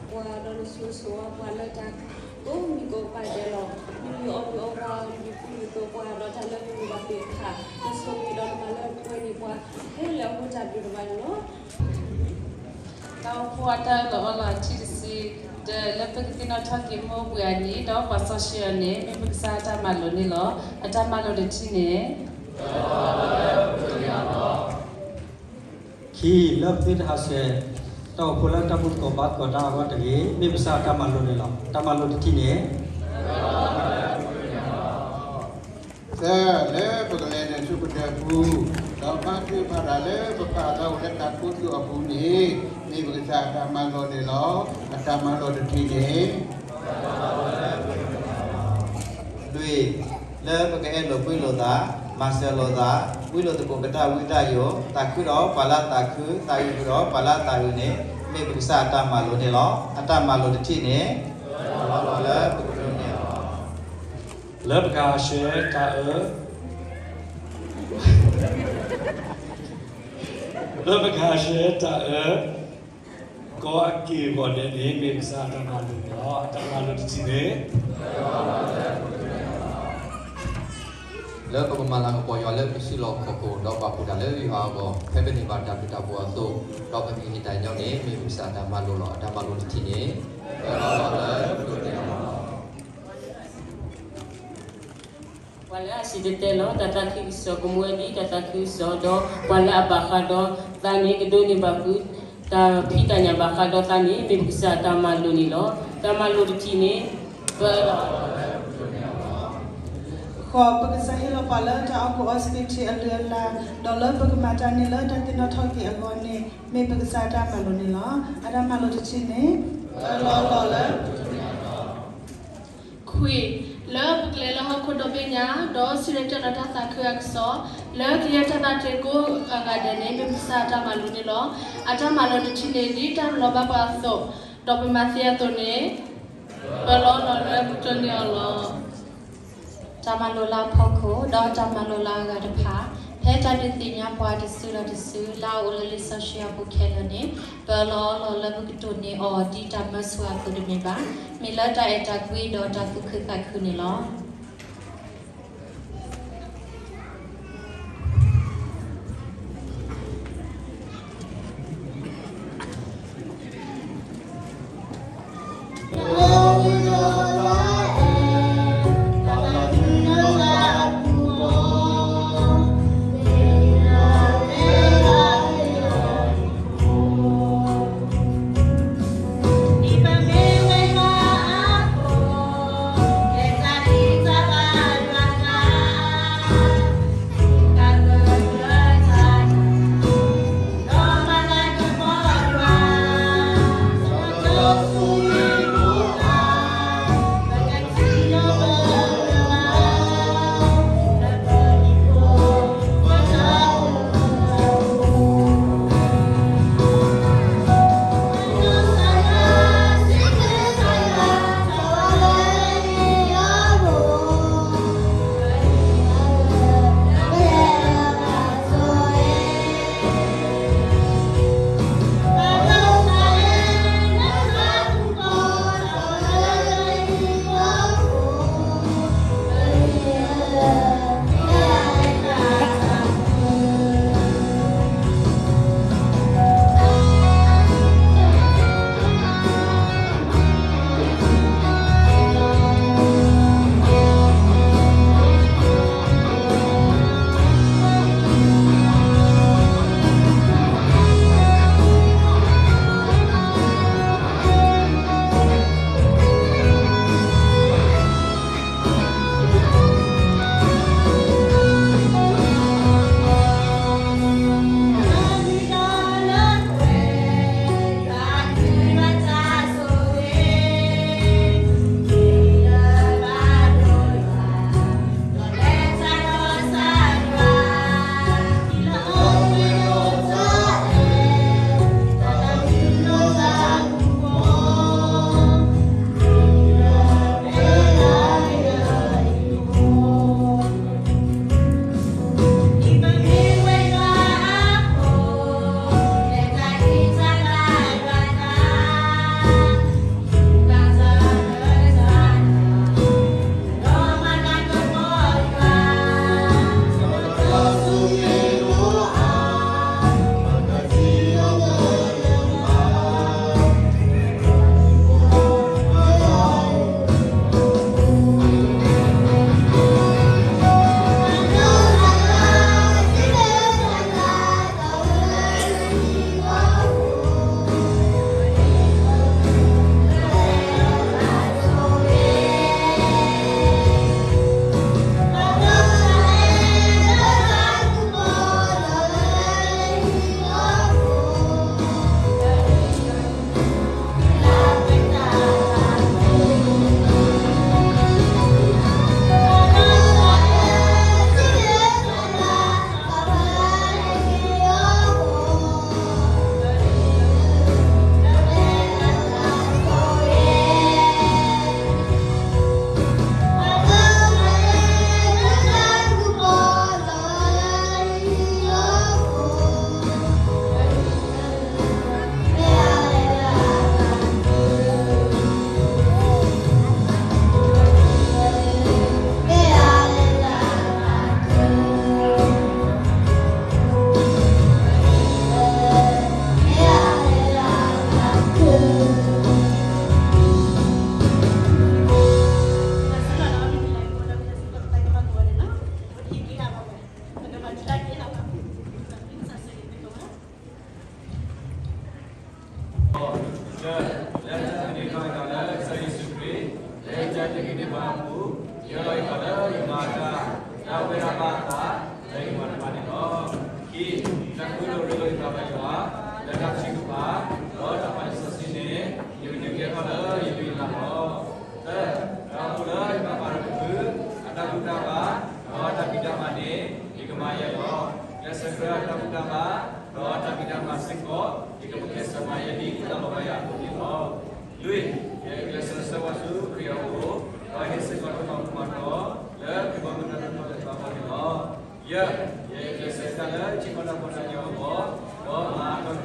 ပှၤဒီးနဆိၣ်ဂ့ၤဆိၣ်ဝါပှၤလၢတၢ်ကိးမံၤကိးဖးဒဲးလီၤ. နမ့ၢ်အီၣ်မ့ၤအီပှၤ နမ့ၢ်ကူၣ်မ့ၢ်သိးပှၤ ဒီးတၢ်လၢနမၤဘၣ်သ့ၣ်တဖၣ် နဆိၣ်ဂ့ၤဒီးနမၤလၢပှဲၤန့ၢ်ပှၤ ခဲလၢာ်အဃိတၢ်ဘျုးဒိၣ်မးန့ၣ်လီၤ. တၢ်အိၣ်ဖှိၣ်အတၢ်အၢၣ်လီၤအီလီၤအထံတဆံ, ဒီးလၢပကသ့ၣ်နီၣ်ထီၣ်က့ၤမိၢ်ပှဲၤအနံၤ ဒီးပှၤစီဆှံအီၤန့ၣ် မ့ၢ်ပကစၢ်အတၢ်မၤလိာ်န့ၣ်လီၤ. အတၢ်မၤလိာ်တထံၣ်န့ၣ် ခံ, လၢပသုတဟးဆှဲး တၢ်အိၣ်ဖှိၣ်လၢတၢ်ဘူၣ်သကိးဘါသကိးတၢ်အဂီၢ်တဂ့ၤ, မ့ၢ်ပကစၢ်အတၢ်မၤလိာ်န့ၣ်လီၤ. တၢ်မၤလိာ်တထံၣ်န့ၣ် သၢ, လၢပကလဲၤနုာ်ဆူကတၢၢ်ပူၤ, ဒီးဘါထုကဖၣ်တၢ်လၢပပာ်အသးအိၣ်လၢတၢ်ကိးသ့ၣ်အပူၤန့ၣ် မ့ၢ်ပကစၢ်အတၢ်မၤလိာ်န့ၣ်လီၤ. အတၢ်မၤလိာ်တထံၣ်န့ၣ် လွံၢ်, လၢပကအဲၣ်လိာ်ကွံလိာ်သး, မၤစၢၤလိာ်သး, ဝံလိာ်သကိးကတၢ်ဝံတၢ်ယိာ်, သးခုဒီးပှၤလၢအသးခု, သးအုးဃုာ်ဒီးပှၤလၢအသးအုးန့ၣ် မ့ၢ်ပကစၢ်အတၢ်မၤလိာ်န့ၣ်လီၤ. အတၢ်မၤလိာ်တထံၣ်န့ၣ် လၢပကဒိးန့ၢ်အီၤ လၢပကဟးဆှဲးတၢ်အၢ လၢပကဟးဆှဲးတၢ်အၢ ကိးအက့ၢ်အဂီၤဒဲးန့ၣ် မ့ၢ်ပကစၢ်အတၢ်မၤလိာ်န့ၣ်လီၤ. အတၢ်မၤလိာ်တထံၣ်န့ၣ် လၢပကမၤလၤကပီၤယွၤလၢပစုလီၢ်ခီၣ်ခိၣ် ဒီးပာ်ဖှိၣ်တၢ်လၢယွၤအဂီၢ် ဖဲပန့ၢ်ဘၣ်တၢ်ဘျုးတၢ်ဖှိၣ်အသိး, ဒီးပမ့ၢ်ဟ့ၣ်တၢ်ညီန့ၣ် မ့ၢ်ပကစၢ်အတၢ်မၤလိာ်လီၤ. အတၢ်မၤလိာ်တထံၣ်န့ၣ် ပလီလီၤလၢပဒိးန့ၢ်အီၤ ပှၤလၢအစံၣ်တဲၤတဲလီၤ တၢ်သးခုကစီၣ် ကမူဝဲဒ်တၢ်သးခုကစီၣ် ဒီးပှၤလၢအဘၣ်ဃးဒီးသးန့ၣ် ကဒိးန့ၢ်ဘၣ်ဃုာ် တၢ်ဖံးတၢ်ညၣ်ဘၣ်ဃးဒီးသးန့ၣ် မ့ၢ်ပကစၢ်အတၢ်မၤလိာ်န့ၣ်လီၤ. တၢ်မၤလိာ်တထံၣ်န့ၣ် ပ ဃိး, ပကစၢ်ဟ့ၣ်လီၤပှၤလၢတၢ်အီၣ်ကူအီစပံးထံအလုၢ်အလၢ်, ဒီးလၢပကမၤတၢ်န့ၢ်လၢတၢ်သ့ၣ်နီၣ်ထီၣ်က့ၤအဂီၢ်န့ၣ် မ့ၢ်ပကစၢ်အတၢ်မၤလိာ်န့ၣ်လီၤ. အတၢ်မၤလိာ်တထံၣ်န့ၣ် ပလီလီၤလၢ ခွံ, လၢပကလဲၤလၢဟီၣ်ခိၣ်ဒီဘ့ၣ်ညါ ဒီးစံၣ်တဲၤတဲလီၤတၢ်သးခုအကစီၣ် လၢကယဲၢ်တၢ်ဘၣ်တ့ကိးဂၤဒဲးန့ၣ် မ့ၢ်ပကစၢ်အတၢ်မၤလိာ်န့ၣ်လီၤ. အတၢ်မၤလိာ်တထံၣ်န့ၣ် ဒ်တၢ်လီၤဘၣ်ပှၤအသိး, ဒီးပမၤသ့အသိးန့ၣ် ပလီလီၤလၢပကဒိးန့ၢ်အီၤလီၤ. တၢ်မၤလိာ်လၢအဖီခိၣ် ဒီးတၢ်မၤလိာ်လၢအဂၤတဖၣ် ဖဲတၢ်ဒုးသ့ၣ်ညါပှၤတစုဒီးတစု လၢအအိၣ်လၢလံာ်စီဆှံအပူၤခဲလၢာ်န့ၣ် ပလီလီၤလၢပကဒိးန့ၢ်အီၤဒ်တၢ်မၢဆိအသိးတမ့ၢ်ဘၣ်, မ့ၢ်လၢတၢ်အဲၣ်တၢ်ကွံဒီးတၢ်သူၣ်ခုသးခုန့ၣ်လီၤ. ယဟံးန့ၢ်ဘၣ်အပူၤ, ယလီၤယသးလၢယမၤအတၢ်, လၢအဝဲဒၣ်ဘၣ်အသး, လၢယမၤတဖၣ်န့ၣ်လီၤ. ခံ, တၢ်ကရၢကရိလၢယသးဘၣ်ယွၤ, လၢတၢ်ထုကဖၣ်, ဒီးတၢ်ပာ်လံာ်စီဆှံန့ၣ်, ယကဒုးကဲထီၣ်လၢယဒုးယလၢ်လီၤ. သၢ, တၢ်အိၣ်လၢယပာ်ပတုာ်တဖု, အတၢ်ဘူၣ်တၢ်ဘါ, ဒီးတၢ်ဖံးတၢ်မၤန့ၣ်, ယကမၤယဲလီၤ. ကျဲးစၢးကြၢးအတၢ်ဘူၣ်တၢ်ဘါ, ဒီးတၢ်ဖံးတၢ်မၤစ့ၢ်ကီး, ယကပကျဲးစၢးမၤယဲဒ်တၢ်လီၤဘၣ်ယၤအသိးန့ၣ်လီၤ. လွံၢ်, ယကျဲးစၢးဆၢဝါဆူခရံာ်အအိၣ်, ဒီးဟ့ၣ်စ့ၢ်ကီးတၢ်မၤပူၤမၤတီၤ, လၢခရံာ်ဘီမုၢ်တၢ်သိၣ်တၢ်သီအဂီၢ်န့ၣ်လီၤ. ယဲ, ယကျဲးစၢးတၢ်လၢထံကီၢ်တၢ်ဖိတၢ်လံၤအဂီၢ်, ဒီးမၤအါထီၣ်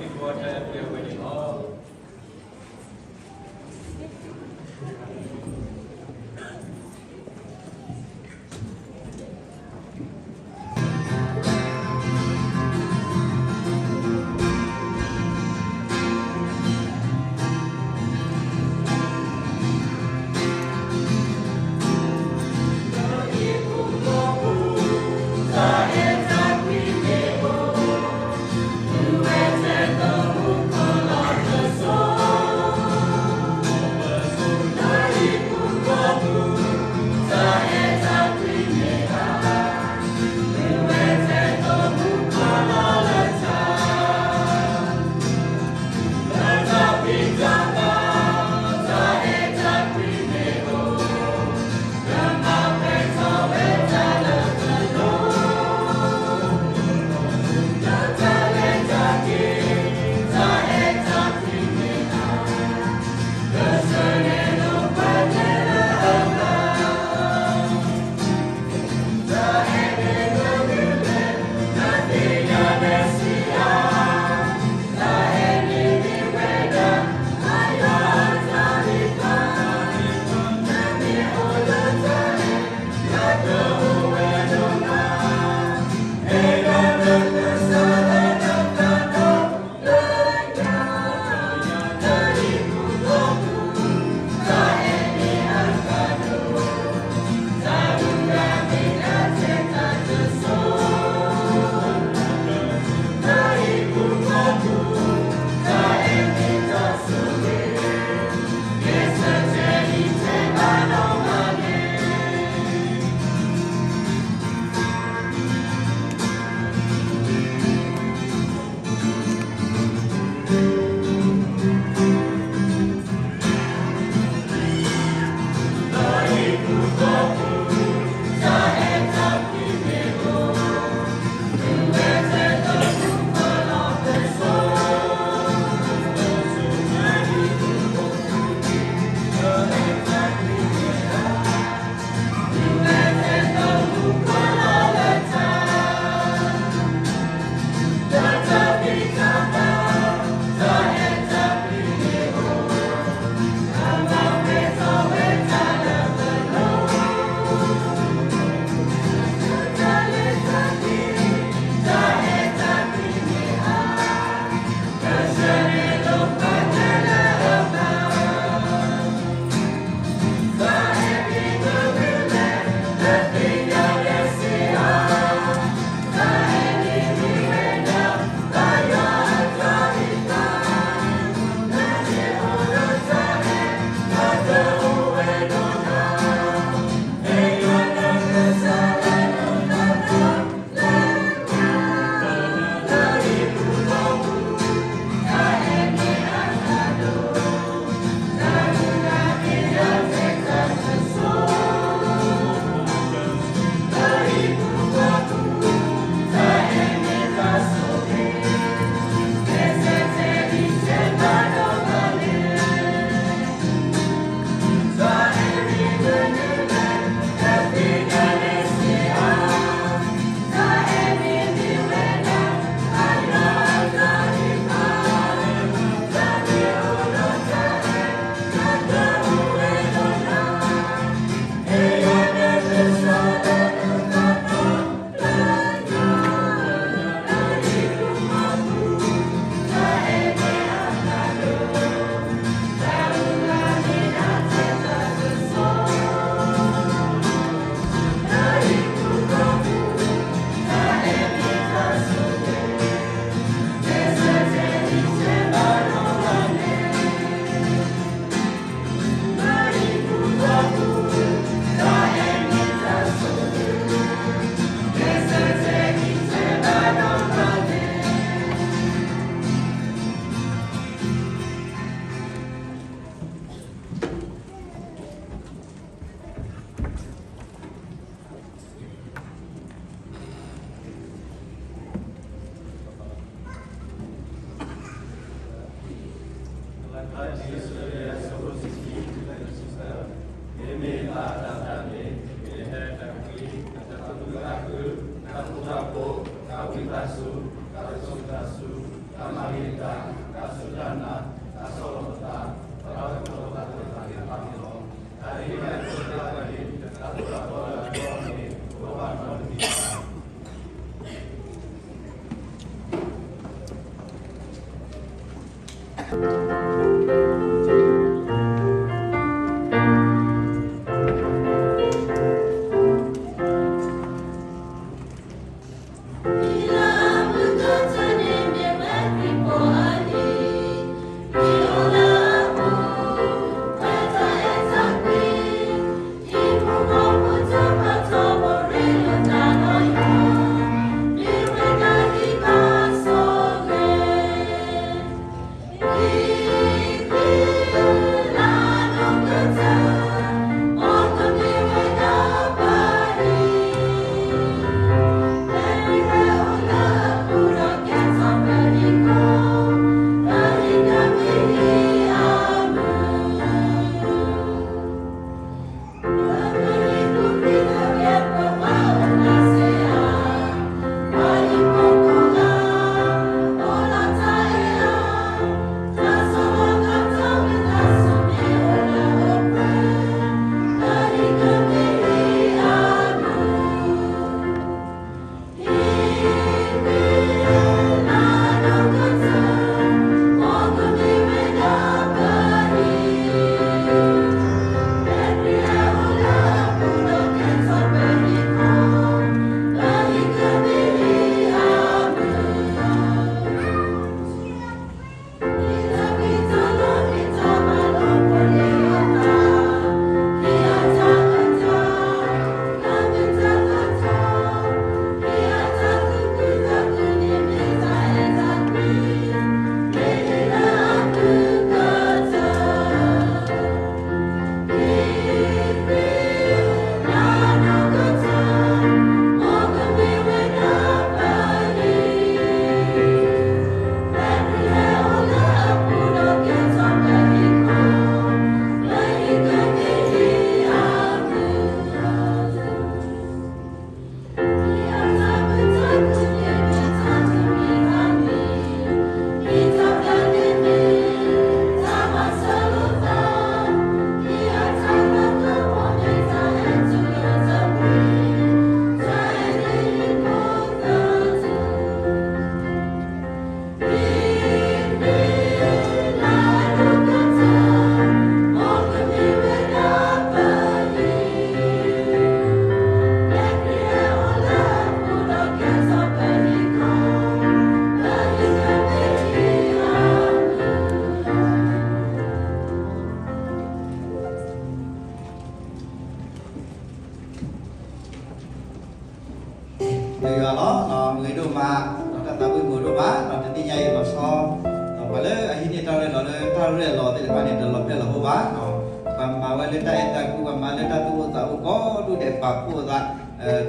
မၤ ဒီးတၢ်သးဝံၣ်မုာ်ဒိၣ်မး ဒီးတနံၣ်ညါအံၤလီၤဆီ ဒီးပှၤလၢအဟံးန့ၢ်တၢ်ရ့လိာ်လၢတၢ်ရဲၣ်လီၤသ့ၣ်တဖၣ်န့ၣ် တလီၤဖျဲၣ်လီၤအိၣ်ဘၣ်, ပှၤမၤဝဲလၢတၢ်အဲၣ်တၢ်ကွံ ပှၤမၤလၢတၢ်သူၣ်အိၣ်သးအိၣ်ကိးဒူၣ်ဒဲး ပာ်ဖှိၣ်အသး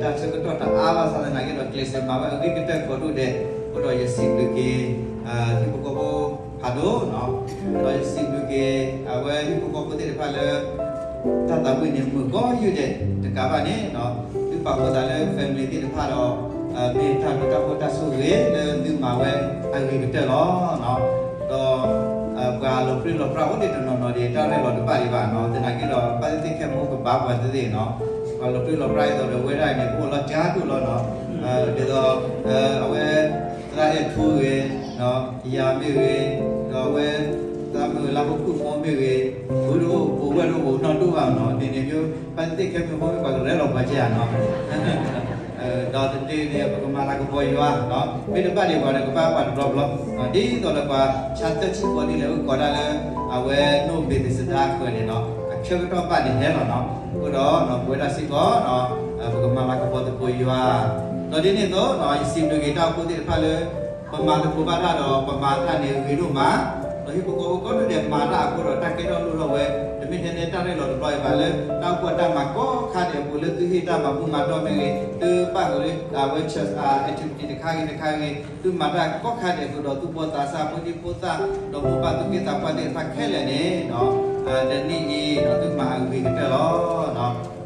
တၢ်ဆၢကတီၢ်တအါဘၣ်ဆၣ်သနာ်က့ဒီး ကျဲးစၢးမၤဝဲအဂ့ၤကတၢၢ်ကိးဒူၣ်ဒဲး, အဃိဒီးယစံးဘျုးက့ၤ ဟံၣ်ဖိဃီဖိဖးဒိၣ်, ဒီးယစံးဘျုးက့ၤ အဝဲဟံၣ်ဖိဃီဖိသ့ၣ်တဖၣ်လၢ တၢ်သးဝံၣ်န့ၣ် မုာ်ကိးယုၢ်ဒဲးတကးဘၣ်န့ၣ်, သုပာ်ဖှိၣ်သးလၢ family သ့ၣ်တဖၣ်ဒီး မ့ၢ်တၢ်ဘျုးတၢ်ဖှိၣ်တၢ်ဆိၣ်ဂ့ၤလၢသုမၤဝဲအဂ့ၤကတၢၢ်လီၤ. ဒီး ပှၤလီၤပြံလီၤပြါအိၣ်ဒံးတနီၤနီၤဒံး တၢ်ရဲၣ်လီၤတဘၣ်ဒံးဘၣ်နီၤ, သနာ်က့ဒီး ဘၣ်သ့ၣ်သ့ၣ်ခဲမုၢ်ကဘၣ်ပှၤသ့ၣ်သ့ၣ်နီၤ, ပှၤလီၤပြံလီၤပြါဒ်သိးဒီး ဝဲဒၣ်အံၤန့ၣ် ပအိၣ်လီၤကါဒိၣ်လီၤနီၤ, ဒ်သိး အဝဲ သရၣ်အဲၣ်ထူဂ့ၤ, ယၤမ့ၢ်ဂ့ၤ, ဒီးအဝဲ သရၣ်မုၢ်လၢ်ဖိခုၣ်ဖိမ့ၢ်ဂ့ၤ, ဘုတအိၣ် ပဝဲၢ်တအိၣ် ပနီၢ်ဒိၣ်ဘၣ်နီၤ, ဒ်န့ၣ်မ့ၢ် ဘၣ်သ့ၣ်သ့ၣ်ခဲမုၢ်ဖိမ့ၢ်ပှၤကရဲၣ်လီၤပှၤကဲဧါနီၤ ဒီးတဒုန့ၣ် ပကမၤလၤကပီၤယွၤ, မ့ၢ်တဘၣ်ဒံးပှၤဒီးကဘၣ်ပှၤတဘျီဘျီ, ဒ်သိးဒီးပှၤဆါသၢဆံဃီဒ်လဲၣ် အိၣ်ကိးဒၣ်လၢ အဝဲနိၣ်ဘ့းသ့းစဒါအဃၢၤန့ၣ်နီၤ, အဆၢကတီၢ်ဘၣ်ဒံးဟဲလီၤနီၤ, အဃိဒီး ပဝဲဒၣ်စ့ၢ်ကီး ပကမၤလၤကပီၤသကိးယွၤ, ဒီးဒ်န့ၣ်အသိး ယစံးဘျုးက့ၤတၢ်အိၣ်ဖှိၣ်သ့ၣ်တဖၣ်လၢ ပမၤသကိးဘၣ်တၢ်ဒီး ပမၤတၢ်န့ၣ်ဂ့ၤဒိၣ်မး, ဒီးဟံၣ်ဖိဃီဖိကိးဒူၣ်ဒဲးမၤတၢ်အဃိဒီး တၢ်ကဲထီၣ်လိၣ်ထီၣ်ဝဲ, တမ့ၢ်ထဲန့ၣ်တၢ်ရဲၣ်လီၤတဘျီအံၤဘၣ်လၢ တၢ်အိၣ်ဖှိၣ်တၢ်မၤကိးခါဒဲးအပူၤ လၢသုဟ့ၣ်တၢ်မၤဘူၣ်မၤတီၢ်မ့ၢ်ဂ့ၤ, သုပၣ်ဃုာ်လၢ အဝဲ church activity တခါဂ့ၤတခါဂ့ၤ, သုမၤတၢ်ကိးခါဒဲးအဃိဒီး သူၣ်ဘီၣ်သးစၢ် ဖိဒံဖိသၣ် ဒီးမိၢ်ပၢ်သူၣ်က့သးပှၢ်သ့ၣ်တဖၣ်ခဲလၢာ်န့ၣ် တနံၣ်အံၤ သုမၤအဂ့ၤကတၢၢ်လီၤ.